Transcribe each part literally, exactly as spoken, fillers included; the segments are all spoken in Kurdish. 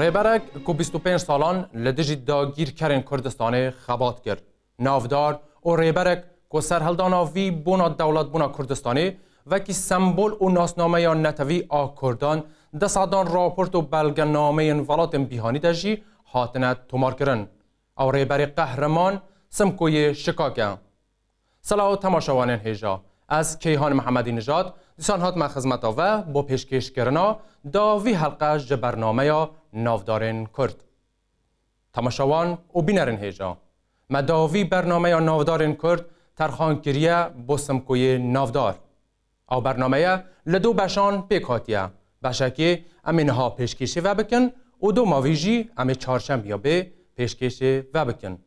Rêberek ku bîst û pênc salan li dijî dagîrkerên Kurdistanê xebat kir, navdar û rêberek ku serhildana vî bona dewletbûna Kurdistanê wekî sembol û nasnameya netewî a Kurdan di sedan raport û belgenameyên welatên bîhanî de jî hatine tomarkirin. Ew rêberê qehreman Simkoyê Şikak e. Silav temaşevanên hêja. Ez Keyhan Mihemedî Nijad, dîsan hatime xizmeta we bo pêşkêşkirina da vî helqe ji bernameya Navdarên Kurd. Temaşevan û bînerên hêja, me da vî bernameya Navdarên Kurd terxan kiriye bo Simkoyê Navdar. Ew bernameye li du beşan pêk hatiye. Beşekê em ê niha pêşkêşê ve bikin û doma vî jî em ê çarşembiya bê pêşkêşê ve bikin.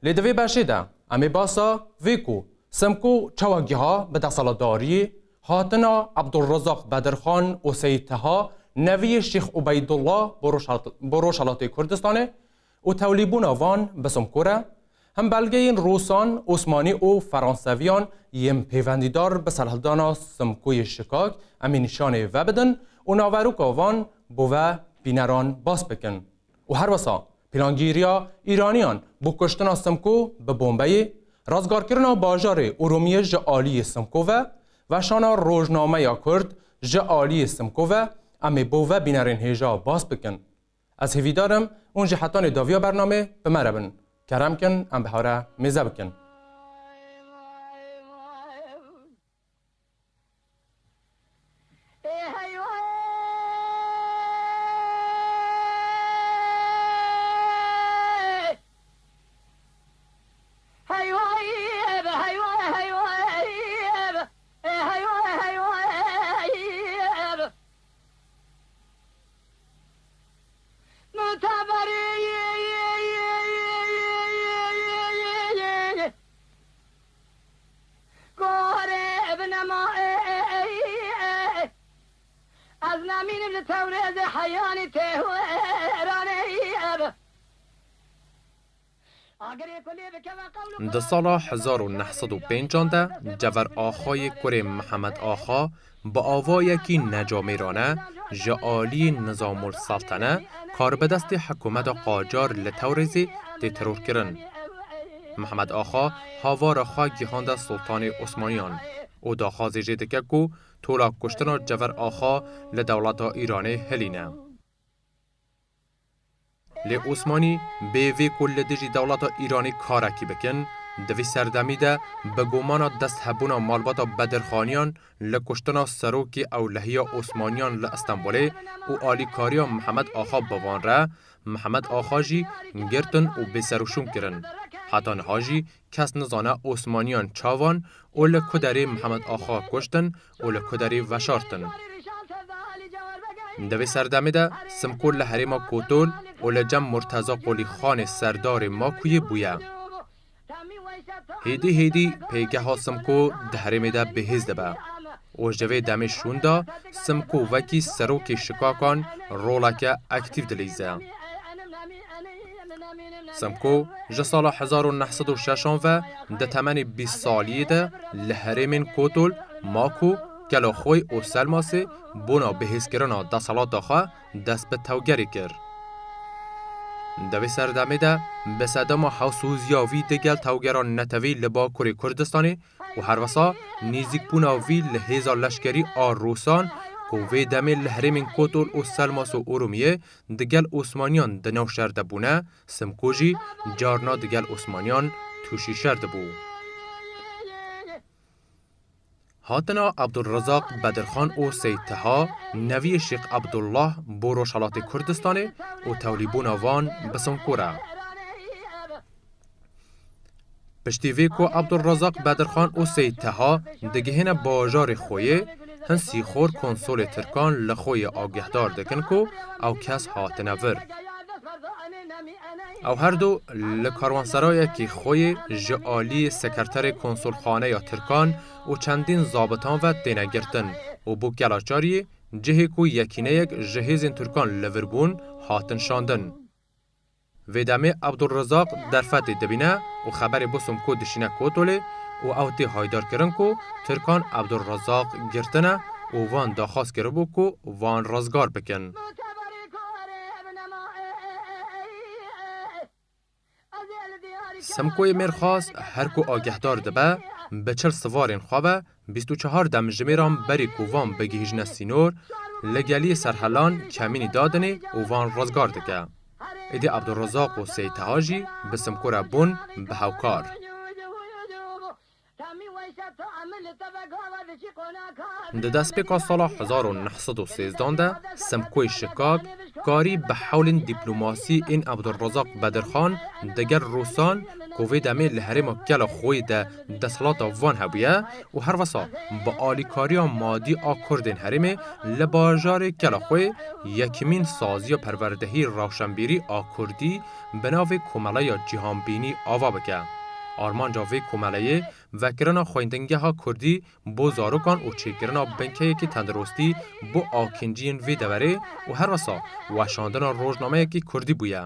Lê di vê beşê de em ê basa vê ku Simko çawa giha bi desthilatdariyê, hatina Abdulrezaq Bedirxan û Seyîd Teha, neviyê Şêx Ubeydullah bo Rojhel-, bo Rojhelatê Kurdistanê û tewlîbûna van bi Simko re, him belgeyên Rûsan, Osmanî û Feranseviyan yên pêvendîdar bi serhildana Simkoyê Şikak em ê nîşanê vebidin û naveroka van bo ve bîneran bas bikin. Û herwesa plangîriya Îraniyan bo kuştina Simko bi bombeyê, razgarkirina bajarê Urumiyê ji aliyê Simko ve, weşana rojnameya Kurd ji aliyê Simko ve, em ê bo ve bînerên hêja bas bikin. Ez hêvîdar im hûn jî hetanê daviya bernamê bi me re bin. Kerem kin, em bi hev re mêze bikin. Gorê binema, ez namînim li Tewrêzê heyanî Têhranê. Di sala hezar û neh sed û pêncan de Cever Axayê kurê Mihemed Axa bi avayekî necamêrane ji aliyê Nizamul Seltene, karbidestê hikûmeta qacar li Tewrêzê, tê terorkirin. Mihemed Axa havara xwe gihande Sultanê Osmaniyan û daxwazê jê dike ku tola kuştina Cever Axa li dewleta Îranê hilîne. Lê Osmanî bê vê ku li dijî dewleta Îranê karekî bikin, di vî serdemî de bi gumana desthebûna malbata Bedirxaniyan li kuştina serokê ewlehiya Osmaniyan li Stenbolê û alîkariya Mihemed Axa bi van re, Mihemed Axa jî girtin û bêserûşûn kirin. Heta niha jî kes nizane Osmaniyan çavan û li ku derê Mihemed Axa kuştin û li ku derê veşartin. Di vê serdemê de Simko li herêma Kotol û li cem Murteza Qulî Xanê serdarê Makuyê bûye. Hêdî hêdî pêgeha Simko di herêmê de bihêz dibe û ji vê demê şûn de Simko wekî serokê şikakan roleke aktîf dilîze. Simko ji sala hezar û neh sed û şeşan ve di temenê bîst saliyê de li herêmên Kotol, Mako, Kelaxoy û Selmasê bona bihêzkirina desthilata xwe dest bi tewgerê kir. Di vê serdemê de bi sedema hewsûziya vî digel tewgeran netewî li Bakurê Kurdistanê û herwesa nêzîkbûna vî li hêza leşkerî a Rûsan ku vê demê li herêmên Kotol û Selmas û Urumiyê digel Osmaniyan di nav şer de bûne, Simko jî carna digel Osmaniyan tûşî şer dibû. Hatina Abdulrezaq Bedirxan û Seyîd Teha, neviyê Şêx Abdullah, bo Rojhelatê Kurdistanê û tewlîbûna van bi Simko re. Piştî vê ku Abdulrezaq Bedirxan û Seyîd Teha digihîne bajarê Xoyê, hin sîxor konsolê Tirkan li Xoyê agehdar dikin ku ew kes hatine vir. Ew her du li karwanserayekî Xoyê ji aliyê sekreterê konsolxaneya Tirkan û çendîn zabitan ve têne girtin û bo Kelaçariyê, cihê ku yekîneyek ji hêzên Tirkan li vir bûn, hatin şandin. Vê demê Abdulrezaq derfetê dibîne û xeberê bo Simko dişîne Kotolê û ew tê haydarkirin ku Tirkan Ebdulrezaq girtine û van daxwaz kiribû ku van rizgar bikin. Simkoyê Mêrxas her ku agehdar dibe, bi çil sivarên xwe ve bîst û çar demjimêran berî ku van bigihîjine sînor, li geliyê Serhelan kemînî dadinê û van rizgar dike. Êdî Ebdulrezaq û Seyteha jî bi Simko re bûn bi hewkar. Di destpêka sala hezar û neh sed û sêzdan de Simkoyê Şikak karî bi hewlên dîplomasî ên Ebdulrezaq Bedirxan digel Rûsan ku vê demê li herêma Kela Xweyê de desthilata van hebûye û herwesa bi alîkariya madî a Kurdên herêmê li bajarê Kela Xweyê yekemîn saziya perwerdehî rewşenbîrî a Kurdî bi navê Komeleya Cîhanbînî ava bike. Armanca vê komeleyê vekirina xwendingeha kurdî bo zarokan û çêkirina binkeyekî tenduristî bo akinciyên vê deverê û herwesa weşandina rojnameyekî kurdî bûye.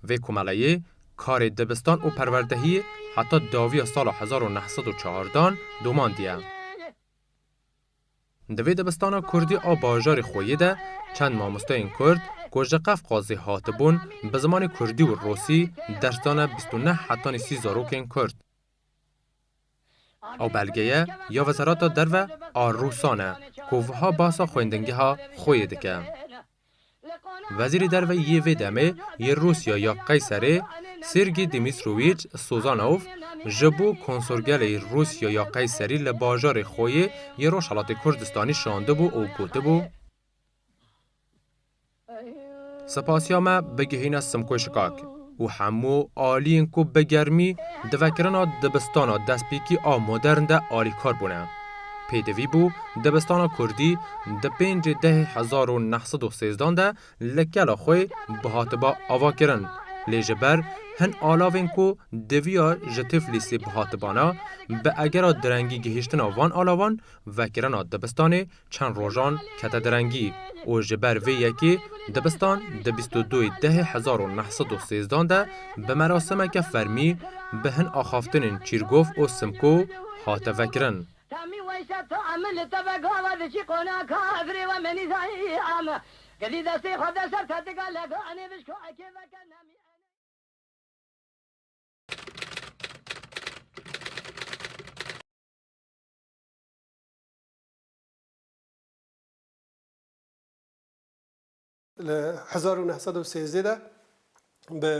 Vê komeleyê karê dibistan û perwerdehiyê heta dawiya sala hezar û neh sed û çardan domandiye. Di vê dibistana kurdî a bajarê Xweyê de çend mamosteyên kurd ku ji Qefqazê hatibûn, bi zimanê kurdî û rûsî ders dane bîst û neh hetanî sî zarokên kurd. Ew belgeye ya Wezareta Derve a Rûsan e ku wiha basa xwendingeha Xweyê dike. Wezîrê Derve yê vê demê yê Rûsya ya Qeyserê, Sergî Dimitrowîç Sozanov, ji bo konsorgelê Rûsya ya Qeyserî li bajarê Xweyê yê Rojhelatê Kurdistanî şandibû û gotibû, Sipasiya me bigihîne Simkoyê Şikak û hemû aliyên ku bi germî di vekirina dibistana destpêkî a modern de alîkar bûne. Pêdivî bû dibistana kurdî di pêncê dehê hezar û neh sed û sêzdan de li Kela Xweyê bihatiba avakirin, lê ji ber hin alavên ku diviya ji Tiflîsê bihatibana, bi egera direngî gihîştina van alavan, vekirina dibistanê çend rojan kete direngî û ji ber vê yekê dibistan di bîst û duyê dehê hezar û neh sed û sêzdan de bi merasimeke fermî bi hin axaftinên Çîrgov û Simko hate vekirin. Temî weyse tu emil li te ve gava diçî qona kafirê we menî zayî ama. Gelî destê xwe de ser te diga lega enê bişko ekê veke nemî. Li hezar û neh sed û sêzdeh de bi,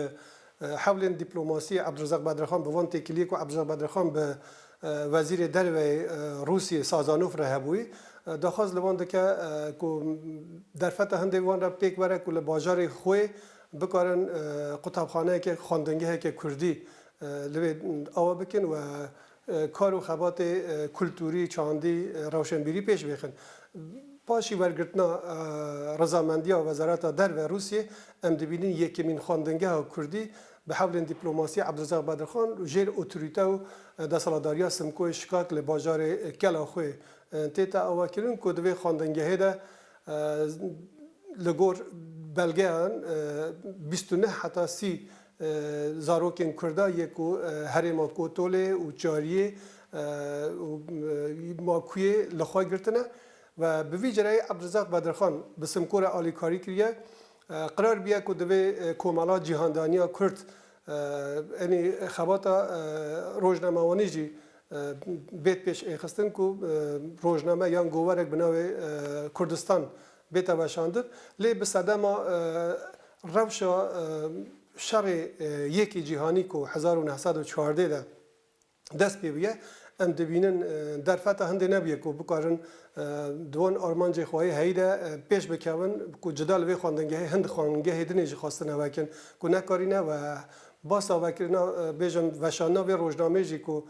e, hewlên dîplomasî Ebdulrezak Bedirxan, bi van têkiliyê ku Ebdulrezak Bedirxan bi, e, Wezîrê Derve yê, e, Rûsiyê Sazanov re hebûyî, e, daxwaz li wan dike, e, ku derfeta hindê wan re pêk were ku li bajarê xwe bikarin, e, qutabxaneyeke, xwendingeheke kurdî, e, li wê awa bikin û, e, kar û xebatê, e, kulturî, çandî, e, rewşenbîrî pêş bêxin. Paşî wergirtina, e, rizamendiya Wezareta Derve Rûsiyê, em dibînin yekemîn xwendingeha kurdî bi hewlên dîplomasî Ebdulrezak Bedirxan jêr otorîte û, e, desthilatdariya Simkoyê Şikak li bajarê Kela Xwê, e, tête avakirin ku di vê xwendingehê de, e, li gor belgeyan, e, bîst û neh heta sî, e, zarokên Kurda yê ku, e, herêma Kotolê û Çariyê, e, û, e, Makuyê li xwe girtine ve bi vî cereyê Ebdulrezak Bedirxan bi Simko re alîkarî kiriye. E, qirar bûye ku divê, e, Komela Cîhandaniya Kurd, e, enî xebata, e, rojnamewanî jî, e, bêt pêş êxistin ku, e, rojname yan goverek bi navê, e, Kurdistan bête weşandin. Lê bi sedema, e, rewşa, e, şerê, e, yekê cîhanî ku hezar û neh sed û çardeh de dest pê bûye, em dibînin, e, derfeta hindê nebûye ku bikarin, e, di wan armancê xweyî heyî de, e, pêş bikevin ku cida li vê xwendingehê hin xwendingehê dinê jî xwestine vekin ku nekarîne ve basa vekirina, e, bêjin veşandina vê rojnameyê jî ku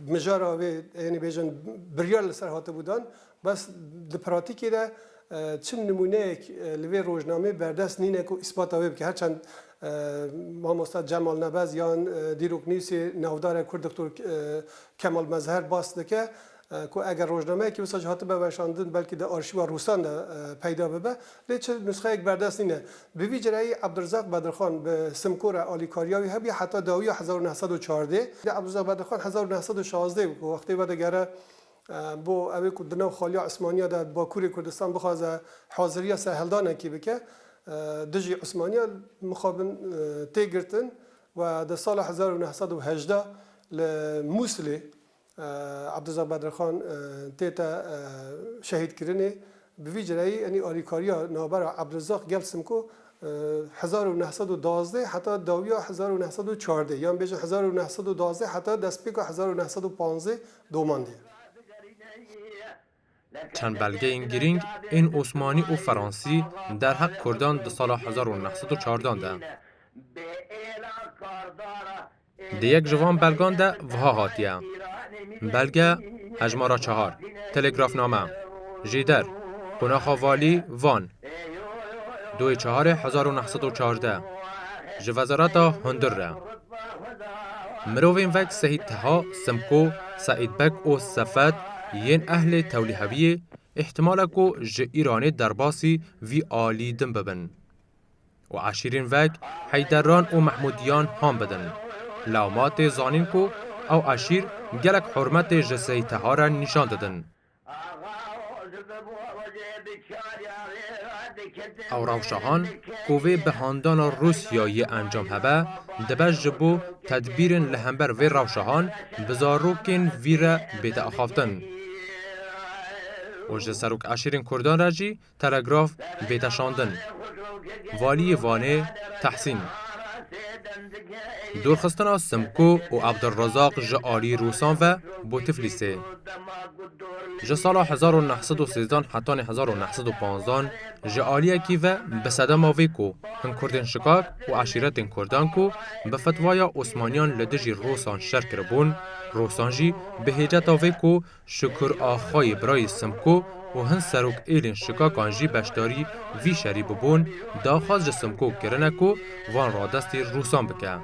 mijara vê, yanî bêjin biryar li ser hatibû dan, bes di pratîkê de, e, çim nimûneyek, e, li vê rojnameyê berdest nîne ku îspata wê bike. Her çend, e, mamosta Cemal Nebez yan, e, dîroknivîsê navdar e Kurd Doktor, e, Kemal Mezher bas dike, e, ku eger rojnameyekî wisa jî hatibe weşandin, belkî di arşîva Rûsan de, e, peyda bibe. Lê çi nusxeyek berdest nîne. Bi vî cireyî Ebdirizaq Bedirxan bi Simko re alîkariya wî hebûye heta dawiya hezar û neh sed û çardeh. Lê Ebdirizaq Bedirxan hezar û neh sed û şazdeh ku wextê vedigere, e, bo ew ê ku di nav xaliya Osmaniya de Bakurê Kurdistan bixwaze haziriya serhildanekî bike, e, dijî Osmaniya mixabin, e, tê girtin. Û di sala hezar û neh sed û hejdeh li Mûsilê, e, Ebdizak Bedirxan, e, tête, e, şehîdkirinê. Bi vî cireyî, enî alîkariya navbera Ebdizak gel Simko, e, hezar û neh sed û duwazdeh heta dawiya hezar û neh sed û çardeh, yan bêjin hezar û neh sed û duwazdeh heta destpêka hezar û neh sed û panzdeh domandiye. Çend belgeyên girîng ên Osmanî û Fransî derheq Kurdan di sala hezar û neh sed û çardan de. Di yek ji van belgan de wiha hatiye: Belge, hejmara çehar, telegrafname, jêder, qonaxa valî, Van, doyê çeharê hezar û neh sed û çardeh, ji Wezareta Hundir re. Mirovên wek Sehîd Teha, Simko, Seîd Beg û Sefet yên ehlê Tewlîhewiyê îhtimal e ku ji Îranê derbasî vî alî din bibin û eşîrên wek Heyderan û Mehmûdiyan han bidin. Lewma tê zanîn ku ew eşîr gelek hurmetê ji Seyîd Teha re nîşan didin. Ew rewşa han ku vê bi handana Rûsya yê encam hebe, dibe ji bo tedbîrên li hember vê rewşa han bi zarokên vî re bête axaftin û ji serok eşîrên Kurdan re jî telegraf bête şandin. Valiyê Vanê Tehsîn. Dûrxistina Simko û Ebdulrezaq ji alî Rûsan ve bo Tiflîsê. Ji sala hezar û neh sed û sêzdan hetanî hezar û neh sed û panzdan ji aliyekî ve bi sedema vê ku hin kurdên şikak û eşîretên kurdan ku bi fetwaya Osmaniyan li dijî Rûsan şer kiribûn, Rûsan jî bi hêceta vê ku Şukur Axayê birayê Simko û hin serok êlên şikakan jî beşdarî vî şerî bibûn, daxwaz ji Simko kirine ku van radestî Rûsan bike.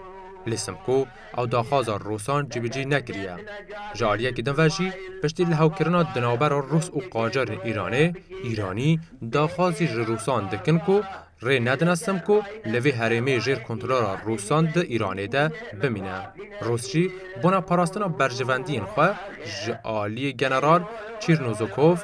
Lê Simko ew daxwaza Rûsan cîbicî nekiriye. Ji aliyekî din ve jî piştî lihevkirina di navbera Rûs û qacarên Îranê, Îranî daxwazî ji Rûsan dikin ku rê nedine Simko li vê herêmê jêr kontrola Rûsan di Îranê de bimîne. Rûs jî bona parastina berjivendiyên xwe ji aliyê General Çîrnozokov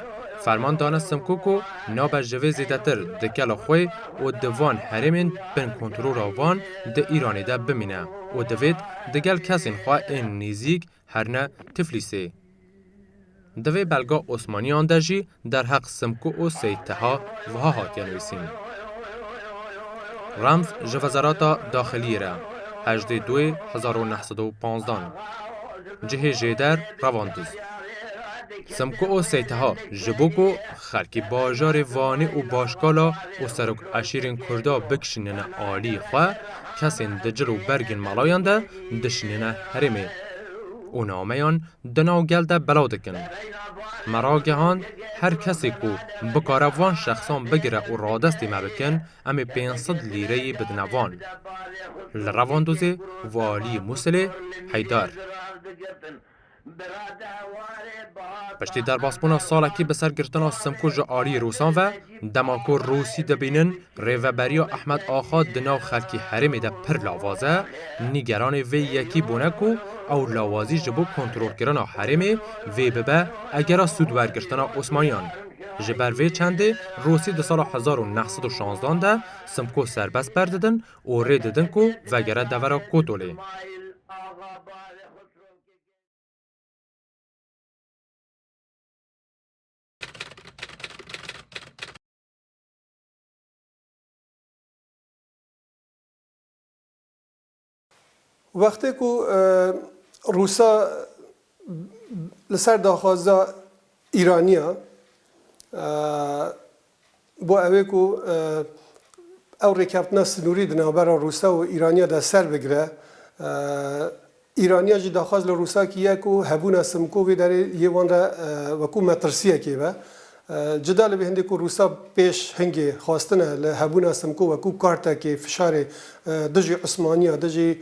ferman dane Simko ku nabe ji vê zêdetir di kela xwe û di van herêmên bin kontrola van di Îranê de bimîne û divêt digel kesên xwe ên nêzîk herine Tiflîsê. Di vê belga Osmaniyan de jî derheq Simko û Seyîd Teha wiha hatiye nivîsîn: Remz ji Wezareta Daxiliyê re, hejdê Duyê hezar û neh sed û panzdan. Cihê jêder, Revandûz. Simko û Seyîd Teha ji bo ku xelkê bajarê Vanê û Başkala û serok eşîrên Kurda bikişînine alî xwe, kesên di cil û bergên melayan de dişînine herêmê û nameyan di nav gel de belav dikin. Me ragihand, her kesê ku bikare van şexsan bigire û radestî me bikin, em ê pênc sed lîreyê bidine van. Li Revandûzê valiyê Mûsilê Heydar. Piştî derbasbûna salekî bi ser girtina Simko ji aliyê Rûsan ve, dema ku Rûsî dibînin, Rêveberiya Ehmed Axa di nav xelkê herêmê de pir lawaz e, nîgeranê vê yekî bûne ku ew lawazî ji bo kontrolkirina herêmê vê bibe egera sûdwergirtina Osmaniyan. Ji ber vê çendê Rûsî di sala hezar û neh sed û şanzdan de Simko serbest berdidin û rê didin ku vegere devera Kotolê. Wextê ku, e, Rûsa li ser daxwaza Îraniya, e, bo ew ê ku, e, ew rêkeftina sinûrî di navbera Rûsa û Îraniya de ser bigire, e, Îraniya jî daxwaz li Rûsa kiriye ku hebûna Simko vê derê yê wan re, e, wekû metirsiyekê be. E, cida li vê hindê ku Rûsa pêş hingê xwestine li hebûna Simko wekû kartekê fişarê, e, dijî Osmaniya, dijî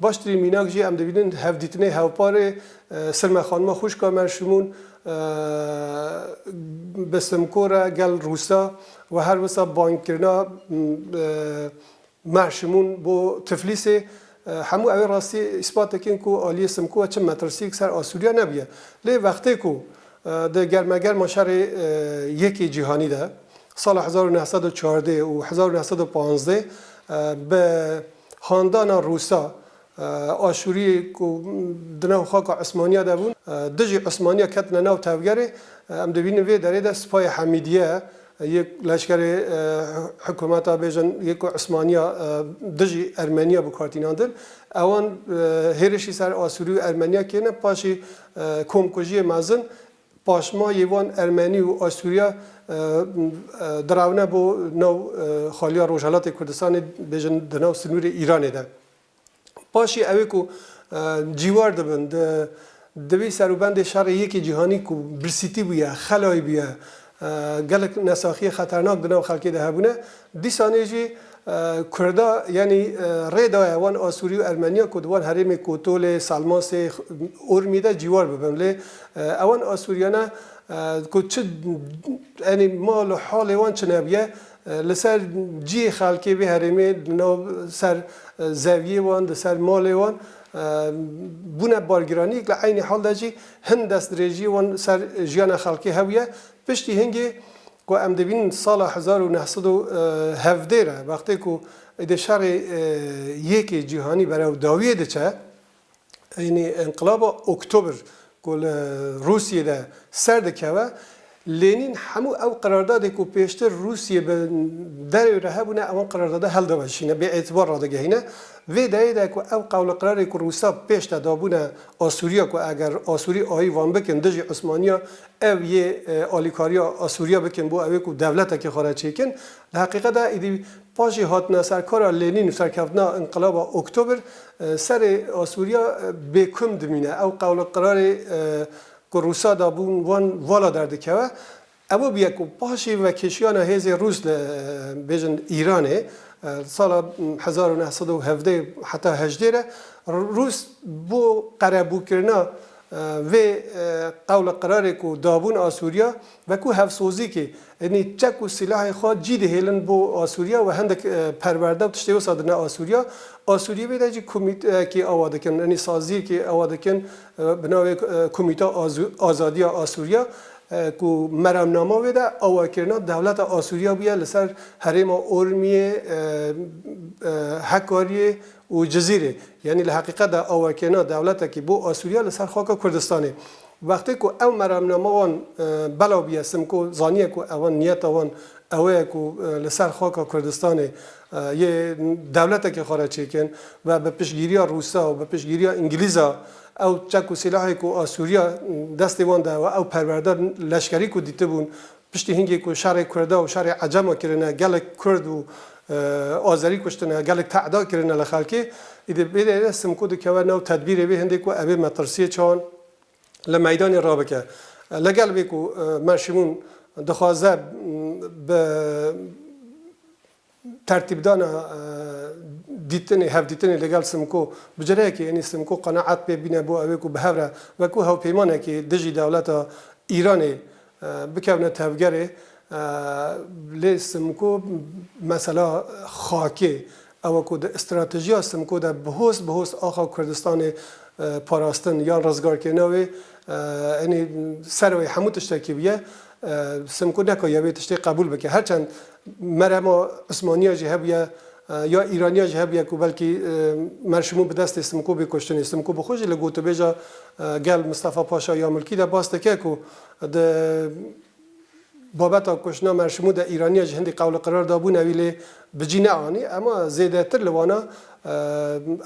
Baştirîn mînak jî em dibînin hevdîtinê hevparê, e, Sirme Xanima xwişka Merşimûn, e, bi Simko re gel Rûsa û her wisa bangkirina, e, Merşimûn bo Tiflîsê, e, hemû ew ê rastî îspat dikin ku aliyê Simko çi metirsîk ser Asûriya nebûye. Lê wextê ku, e, di germegerma şerê, e, yekê cîhanî de, sala hezar û neh sed û çardeh û hezar û neh sed û panzdeh, e, bi handana Rûsa, e, Aşûriyê ku di nav xaka Osmaniya de bûn, e, dijî Osmaniya ketine nav tevgerê, e, em dibînin vê derê de Sipayê Hemîdiye, e, yê leşkerê, e, hikûmeta bêjin yê ku Osmaniya, e, dijî Ermeniya bi kar tînandin. Ewan, e, hêrişî ser Asûrî û Ermeniya kêne, paşî, e, komkujiyê mezin, paşma yê wan Ermenî û Asûriya, e, e, direwne bo nav, e, xaliya Rojhelatê Kurdistanê, bêjin di nav sinûrê Îranê de. Paşî ew ê ku, e, cîwar dibin, di, di vî serûbendê şerê yekê cîhanî ku birsîtî bûye, xelayî bûye, e, gelek nesaxiyê xeternak di nav xelkê de hebûne, dîsanê jî, e, Kurda, yanî, e, rê daye wan Asûrî û Ermeniya ku di wan herêmê Kotolê, Selmasê, Urmî de cîwar bibin. Lê, e, ewan Asûriyane, e, ku çi, yanî mal û halê wan çi nebûye, e, li ser cihê xelkê vê herêmê, di nav ser, e, zeviyê wan, di ser malê wan, e, bûne bargiraniyek, li eynî hal de jî hin destdirêjiyê wan ser jiyana xelkê hebûye. Piştî hingê ku em dibînin sala hezar û neh sed û hevdeh re, wextê ku êdî şerê, e, yekê cîhanî berew dawiyê diçe, Yanî Înqilaba Oktober ku li Rûsiyê de ser dikeve, Lenîn hemû ew qerardadê ku pêştir Rûsiyê bi derê re hebûne, ewan qerardada hildiweşîne, bê îtibar radigehîne. Vê derê de ku ew qewleqrarê ku Rûsa pêş de dabûne Asûriya, ku eger Asûrî ayî van bikin dijî Osmaniya, ew yê, e, alîkariya Asûriya bikin bo ew ê ku dewletekê xwe re çêkin, li heqîqet de êdî Paşê hatina serkara Lenîn û serkeftina Înqilaba Oktober, e, serê Asûriya, e, bêkum dimîne. Ew qewleqrarê, e, ku Rûsa dabûn wan vala derdikeve. Ew bûye ku paşê vekişiyana hêzê Rûs li, e, bêjin Îranê, e, sala hezar û neh sed û hevdeh heta hejdê re Rûs bo qerebûkirina, e, vê, e, qewleqrarê ku dabûn Asûriya, veku hevsozîkê, Yanî çek û silahê xwe cî dihêlin bo Asûriya û hindek, e, perwerde û tiştê wisa dine Asûriya. Asûriyê vê de jî komîtekê awa dikin, yanî saziyekê awa dikin, e, bi navê, e, Komîta Azu-, Azadiya Asûriya, e, ku meramnama wê de awakirina dewleta Asûriya bûye li ser herêma Ormiyê, e, e, Hekariyê û Cizîrê. Yanî li heqîqet de awakirina dewletekî bo Asûriya li ser xaka Kurdistanê. Wextê ku ew meramnama wan, e, belav bûye, Simko zaniye ku ewan niyeta wan ew ye ku, e, li ser xaka Kurdistanê, e, yê dewletekê xwe re çêkin ve bi piştgiriya Rûsa û bi piştgiriya Îngilîza ew çek û silahê ku Asûriya destê wan de we ew perwerde leşkerî ku dîtibûn, piştî hingê ku şerê Kurda û şerê Ecema kirine, gelek Kurd û, e, Azerî kuştine, gelek teda kirine li xelkê, îdî bêdê Simko dikeve nav tedbîrê vê hindê ku ev ê metirsiyê çawan li meydanê rabike. Li gel vê ku, e, Merşîmûn dixwaze, m, bi tertîbdana, e, dîtinê, hevdîtinê li gel Simko bi cireyekê, yanî Simko qenaet pê bîne bo ew ê ku bi hev re wekû hevpeymanekê dijî dewleta Îranê, e, bikevne tevgerê, e, lê Simko mesela xakê, ew ku di stratejiya Simko de bihoz bihoz axa Kurdistanê, e, parastin yan rizgarkirina wê, e, yanî ser wê hemû tiştekî bûye, e, Simko nekariye vê tiştê qebûl bike. Her çend merema Osmaniya jî hebûye, e, ya Îraniya jî hebûye ku belkî, e, Merşimûn bi destê Simko bê kuştinê. Simko bi xwe jî li gotûbêja, e, gel Mistefa Paşa ya Milkî de bas dike ku di babeta kuştina Merşimûn de Îraniya jî hindî qewleqrar dabûne wî lê bi cî neanî. Ema zêdetir li wana, e,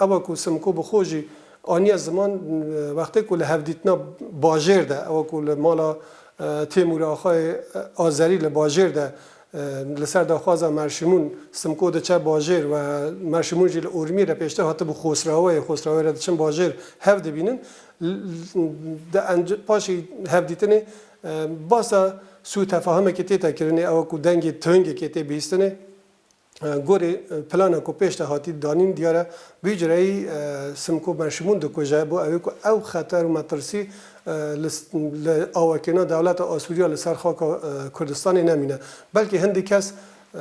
ew e ku Simko bi xwe jî aniye ziman, e, wextê ku li hevdîtina bajêr de, ew e ku li mala, e, Têmûr Axayê, e, Azerî li bajêr de, e, li ser daxwaza Merşimûn Simko diçe bajêr we Merşimûn jî li Urmiyê re pêştir hatibû Xosraweyê, Xosraweyê re diçin bajêr hev dibînin. L-, l-, di enc-, paşî hevdîtinê, e, basa sû tefahimekê tête kirinê, ew ku dengê tungekê tê bihîstinê. e, gorê, e, plana ku pêş de hatî danîn diyar e, bi wî cureyî, e, Simko merşimûn dikuje bo ew ê ku ew xeter û metirsî, e, li s-, li awakêna dewleta Asûriya li ser xaka, e, Kurdistanê nemîne. Belkî hindî kes, e,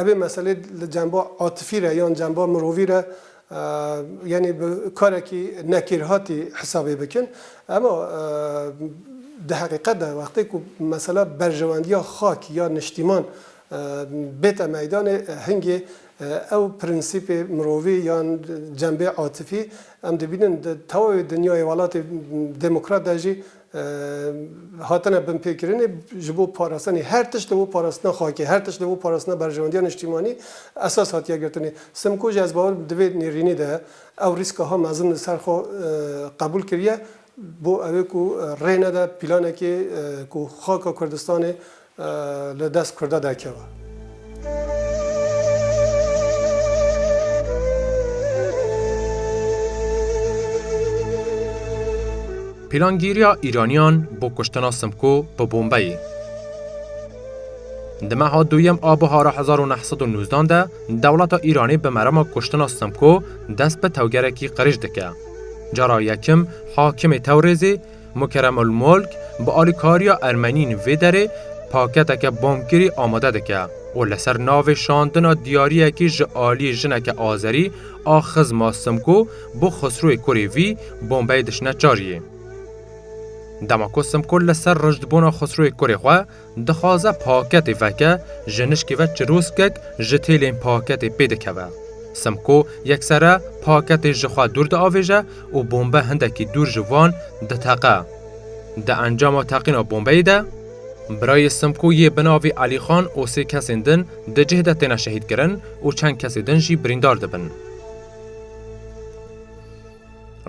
evê meselê li cemba atifî re yan cemba mirovî re, e, yanî bi karekî nekêrhatî hesabê bikin. Ema, e, di heqîqet de wextê ku mesela berjewendiya xak ya niştîman, e, bête meydanê, e, hingê, e, ew prensîpê mirovî yan cembê atifî em dibînin di tewayê dinyayê welatê demokrat de jî, e, hatine binpêkirinê ji bo parastinê, her tişt li bo parastina xakê, her tişt li bo parastina berjewendiya niştîmanî esas hatiye girtinê. Simko jî ez bawer divê nêrînê de ew rîska ha mezin li ser xwe, e, qebûl kiriye, bo ew ê ku, e, rê nede planekê, e, ku xaka Kurdistanê, e, li dest Kurda derkeve. Plangîriya Îraniyan bo kuştina Simko bi bombeyê. Di meha duyem a bihara hezar û neh sed û nozdan de dewleta Îranê bi merema kuştina Simko dest bi tewgerekî qirêj dike. Cara yekim hakimê Tewrêzê Mukerrem el-Mulk bi alîkariya Ermeniyên vê derê paketeke bombgirî amade dike û li ser navê şandina diyariyekî ji aliyê jineke Azerî a xizma Simko bo Xusrûyê kurê vî bombeyê dişine cariyê. Dema ku Simko li ser rijdbûna Xusrûyê kurê xwe dixwaze paketê veke, ji nişkê ve çirûskek ji têlên paketê pê dikeve. Simko yeksere paketê ji xwe dûr diavêje û bombe hindekî dûr ji van diteqe. Di encama teqîna bombeyê de, birayê Simko yê bi navê Elîxan û sê kesên din di cih de têne şehîdkirin û çend kesê din jî birîndar dibin.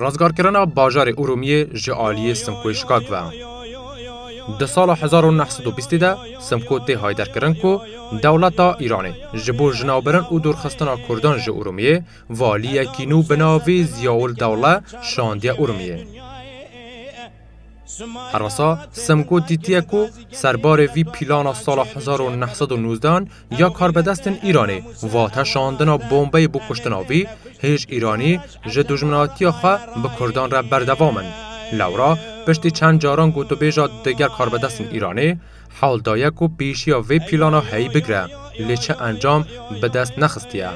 Rizgarkirina bajarê Urumiyê ji aliyê Simkoyê şikak ve. Di sala hezar û neh sed û bîstê de Simko tê haydarkirin ku dewleta Îranê ji bo jinabirin û dûrxistina Kurdan ji Urumiyê valiyekî nû bi navê Ziyaul Dewle şandiye Urumiyê. Herwesa Simko dîtiye ku serbarê vî plana sala hezar û neh sed û nozdan ya karbidestên Îranê, vate şandina bombeyê bo kuştina vî, hêj Îranî ji dijminatiya xwe bi Kurdan re berdewam in. Lewra piştî çend caran gotûbêja diger karbidestên Îranê hewl daye ku pêşiya vê plana heyî bigire, lê çi encam bi dest nexistiye.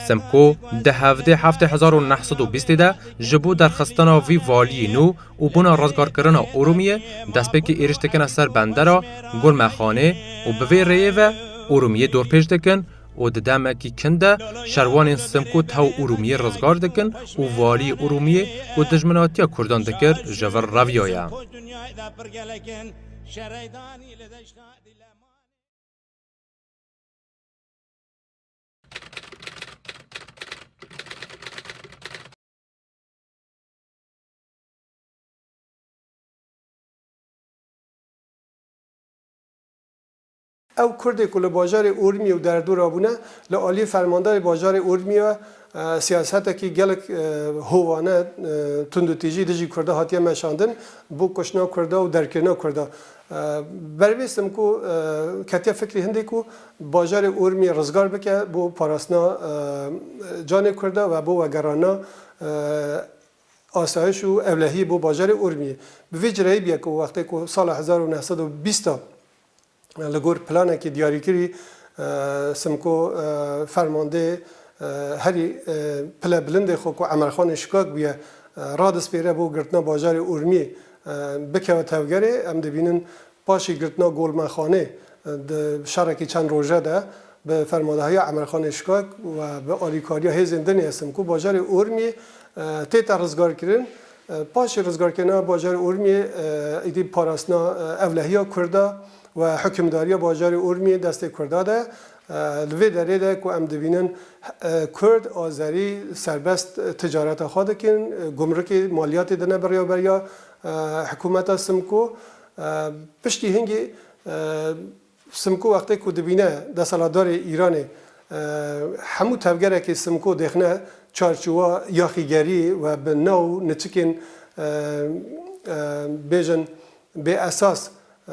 Simko di hevdê heftê hezar û neh sed û bîstê de ji bo derxistina vî valiyê nû û bûna rizgarkirina Urumiyê destpêkê êrîş dikine ser bendera Gulmexanê û bi vê rêyê ve Urumiyê dorpêç dikin û di demekî kin de şerwanên Simko tew Urumiyê rizgar dikin û valiyê Urumiyê ku dijminatiya Kurdan dikir ji vir reviyaye. Ew Kurdê ku li bajarê Urmiyê û derdora bûne, li aliyê fermandarê bajarê Urmiyê ve, e, siyasetekî gelek, e, hovane, e, tundûtîjî dijî Kurda hatiye meşandin, bo kuştina Kurda û derkirina Kurda. E, Bervê Simko, e, ketiye fikrê hindê ku bajarê Urmiyê rizgar bike bo parastina, e, canê Kurda ve bo vegerana, e, asayiş û ewlehiyê bo bajarê Urmiyê. Bi vê cireyî bûye ku wextê ku sala hezar û neh sed û bîst a li gor planekî diyarîkirî, e, Simko, e, fermandê, e, herî, e, pile bilindê xwe ku Emerxanê Şikak bûye, e, radispêre bo girtina bajarê Urmiyê, e, bikeve tevgerê. Em dibînin paşî girtina Golmexanê, e, di şerekî çend roje de bi fermandehiya Emerxanê Şikak û bi alîkariya hêzên din ê Simko bajarê Urmiyê, e, tête rizgarkirin. E, paşê rizgarkirina bajarê Urmiyê, e, îdî parastina, e, ewlehiya Kurda û hukimdariya bajarê Urmiyê destê Kurda de. E, li vê derê de ku em dibînin, e, Kurd, Azerî serbest ticareta xwe dikin, e, gumrikê maliyatê dine beriya beriya, e, hikûmeta Simko. E, piştî hingê, e, Simko wextê ku dibîne desthilatdarê Îranê, e, hemû tevgerekê Simko dêxine çarçowa yaxîgerî ve bi nav û niçikên, e, e, bêjin bê esas, e,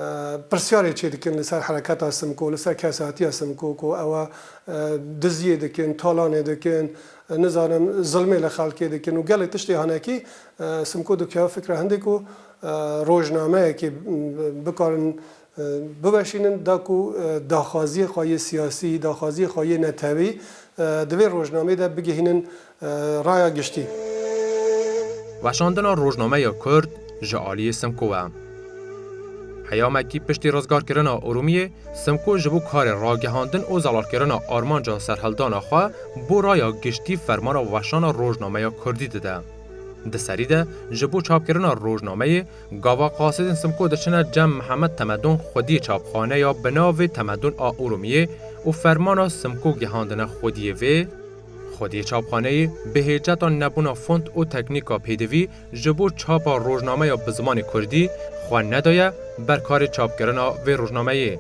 pirsyarê çêdikin li ser hereketa Simko, li ser kesatiya Simko, ku ew e, diziyê dikin, talanê dikin, e, nizanim zilmê li xelkê dikin û gelek tiştê hanekî, e, Simko dikeve fikra hindê ku, e, rojnameyekê, m, bikarin, e, biweşînin, da ku, e, daxwaziyê xwe yê siyasî, daxwaziyê xwe yê netewî, e, di vê rojnameyê de bigihînin, e, raya giştî. Weşandina rojnameya Kurd ji aliyê Simko e. Heyamekî piştî rizgarkirina Urumiyê, Simko ji bo karê ragihandin û zelalkirina armanca serhildana xwe bo raya giştî fermana weşana rojnameya Kurdî dide. Di serî de ji bo çapkirina rojnameyê, gava qasidên Simko diçine cem Mihemed Temedon xwediyê çapxaneya bi navê Temedon a Urumiyê û fermana Simko gihandine xwediyê vê. Xwediyê çapxaneyê bi hêceta nebûna font û teknîka pêdivî ji bo çapa rojnameya bi zimanê kurdî xwe nedaye ber karê çapkirina vê rojnameyê.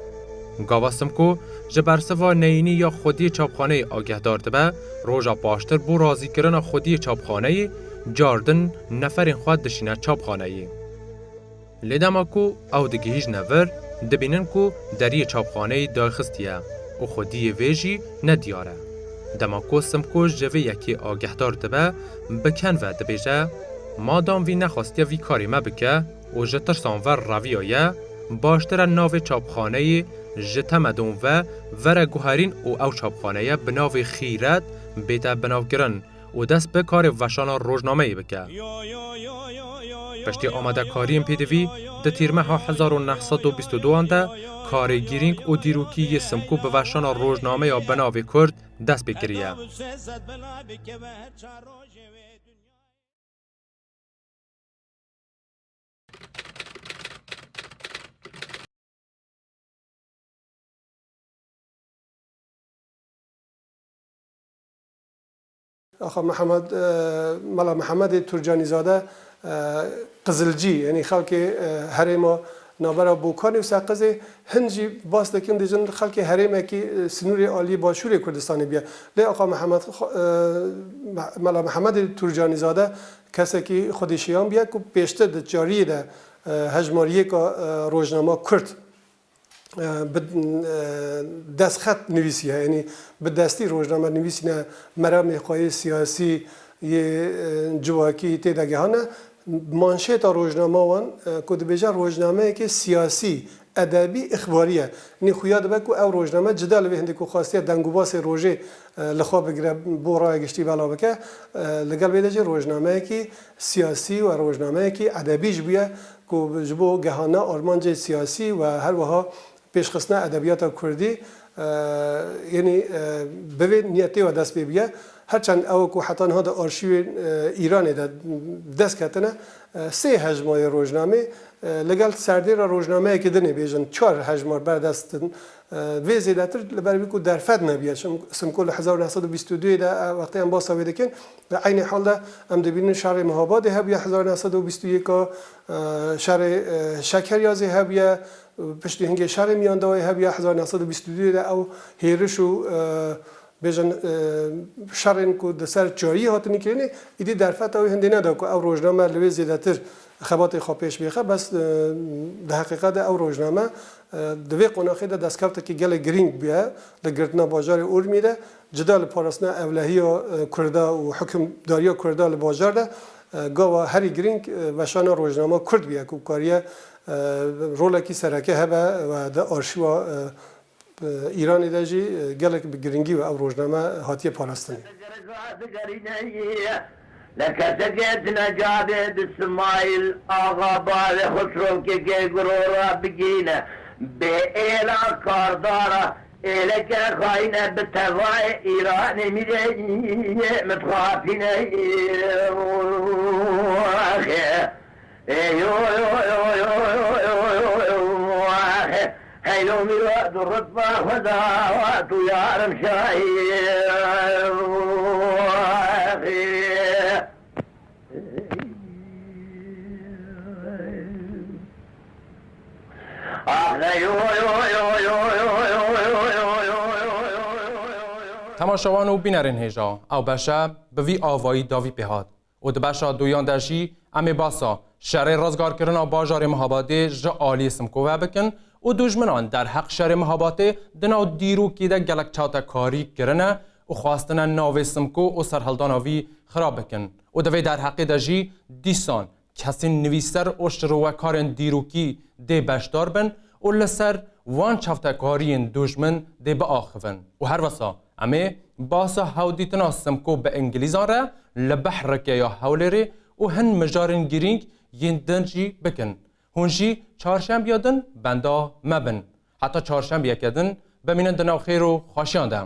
Gava Simko ji bersiva neyînî ya xwediyê çapxaneyê agehdardibe, roja paştir bo razîkirina xwediyê çapxaneyê cardin neferên xwe dişîne çapxaneyê. Lê dema ku ew digihîjne vir, dibînin ku deriyê çapxaneyê daxistiye û xwediyê vê jî ne diyar e. Dema ku Simko ji vê yekê agehdar dibe, bi ken ve dibêje, Madam vî nexwestiye vî karê me bike û ji tirsan ve reviyaye, baştir e navê çapxaneyê ji Temedon ve vere guherîn û ew çapxaneye bi navê Xîret bête binavkirin û dest bi karê veşana rojnameyê bike. Piştî amadekariyên pêdivî di tîrmeha hezar û neh sed û bîst û duan de karê girîng û dîrokî yê Simko bi veşana rojnameya bi navê Kurd dest pê kiriye. Axa Mihemed, e, Mela Mihemedê Turcanîzade, e, Qizilcî, yanî xelkê, e, herêma navbera Bokanê û Seqizê, hin jî bas dikin, dibêjin xelkê herêmekî, e, sinûrê aliyê Başûrê Kurdistanê bûye. Lê Axa Mihemed, xwe-, e, Me-, Mela Mihemedê Turcanîzade kesekî xwedî şiyan bûye ku pêştir di çariyê de, e, hejmariyêka, e, rojnama Kurd, e, bi, e, destxet nivîsiye, yanî bi destî rojname nivîsîne, meramê xwe yê siyasî, yê, e, civakî tê de gehane. Manşêta rojnama wan, e, ku dibêje rojnameyekê siyasî, edebî, îxbarî ye. Nî xuya dibe ku ew rojname cida li vê hindê ku xwestiye dengûbasê rojê, e, li xwe bigire, bo raya giştî belav bike, e, li gel vê de jî rojnameyekî siyasî û rojnameyekî edebî jî bûye ku ji bo gehana armancê siyasî û her wiha pêşxistina edebiyata kurdî, e, yanî, e, bi vê niyetê we dest pê bûye. Her çend ew ku heta niha di arşîvên, e, Îranê de dest ketine, e, sê hejmarê rojnamê, e, li gel serdêra rojnameyekê dinê bêjin çar hejmar berdest in, e, vê zêdetir li ber vî ku derfet nebiye. Çim-, Simko li hezar û neh sed û bîst û duyê de, e, wextê em basa wê dikin, li eynî hal de em dibînin şerê Mihabadê hebûye hezar û neh sed û bîst û yeka, e, şerê, e, Şekeryazê hebûye, piştî hingê şerê Miyandawê hebûye hezar neh sed û bîst û duyê de ew hêriş û, e, bêjin, e, şerên ku di ser çariyê hatine kirinê, îdî derfeta wê hindê neda ku ew rojname li wê zêdetir xebatê xwe pêş bêxe. Bes, e, di heqîqet de ew rojname, e, di vê qonaxê de destkeftekî gelek girîng bûye li girtina bajarê Urmiyê de. Cida li parastina ewlehiya, e, Kurda û hukimdariya Kurda li bajar de, e, gava herî girîng, e, weşana rojnama Kurd bûye ku kariye, e, rolekî sereke hebe we di arşîva, e, e, Îranê de jî, e, gelek bi girîngî we ew rojname hatiye parastinê. Li kesekê tine cadê di Simayîl Axa bavê Xusrokekê gurora bigîne, bê êla kardara êleke xayîne bi tevayê Îranê mîrê yê mitxafîne. Heylo mîra du rutba xwe da tu yarim şahî. Temaşewan û bînerên hêja, ew beşe bi vî avayî dawî pê hat û di beşa duyan de jî Em ê basa şerê rizgarkirina bajarê Mihabadê ji aliyê Simko ve bikin û dujminan derheq şerê Mihabadê di nav dîrokî de gelek çatekarî kirine û xwestine navê Simko û serhildana vî xirab bikin û di vê derheqê de jî dîsan kesên nivîser û şirovekarên dîrokî dê beşdar bin û li ser wan çatekariyên dujmin dê biaxivin. Û herwesa em ê basa hewdîtina Simko bi Îngilîzan re li behreke ya Hewlêrê û hin mijarên girîng yên din jî bikin. Hûn jî çarşembiya din benda me bin. Heta çarşembiyeke din bimînin di nav xêr û xweşiyan de.